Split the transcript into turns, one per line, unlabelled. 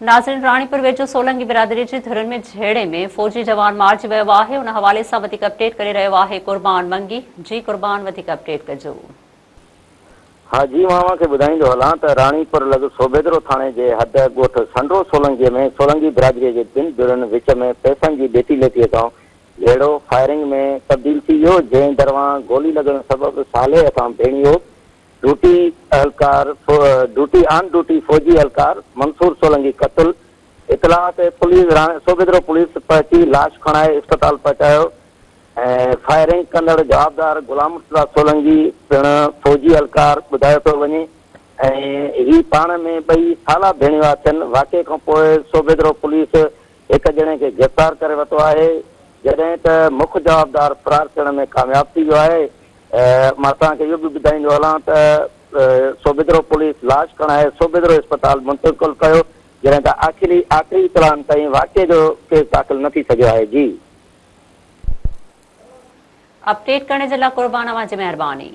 ناظرين راڻيپور ويجهو سولنگي برادري جي ڌرين ۾ جهيڙي ۾ فوجي جوان مارجي ويو آهي ان حوالي سان وڌيڪ اپڊيٽ ڪري رهيو آهي قربان منگي جي قربان وڌيڪ اپڊيٽ ڪجو.
ها جي مان اوهان کي ٻڌائيندو هلان ته راڻيپور لڳ سوڀيدرو ٿاڻي جي حد ڳوٺ سنڊرو سولنگي ۾ سولنگي برادري جي ٻن ڌرين وچ ۾ پئسن جي ڏيتي ليتي تان جهيڙو فائرنگ ۾ تبديل ٿي ويو جنهن دروان گولي لڳڻ سبب صالح هٿان ڀيڻيو ڊيوٽي اهلڪار ڊيوٽي آن ڊيوٽي فوجي اهلڪار منصور سولنگي قتل، اطلاع تي پوليس سوڀيدرو پوليس پهچي لاش کڻائي اسپتال پهچايو ۽ فائرنگ ڪندڙ جوابدار غلام مرتضيٰ سولنگي پڻ فوجي اهلڪار ٻڌايو پيو وڃي ۽ هي پاڻ ۾ ٻئي سالا ڀيڻيوا ٿين، واقعي کانپوء سوڀيدرو پوليس هڪ ڄڻي کي گرفتار ڪري ورتو آهي جڏهن ته مک جوابدار فرار ٿيڻ ۾ ڪامياب ٿي ويو آهي. مان توهان کي اهو به ٻڌائيندو هلان ته سوڀيدرو پوليس لاش کڻائي سوڀيدرو اسپتال منتقل ڪيو جڏهن ته آخري آخري اطلاعن تائين واقعي جو ڪيس داخل نه ٿي سگهيو آهي جي.
اپڊيٽ ڪرڻ جي لاء قربان اوهان جي مهرباني.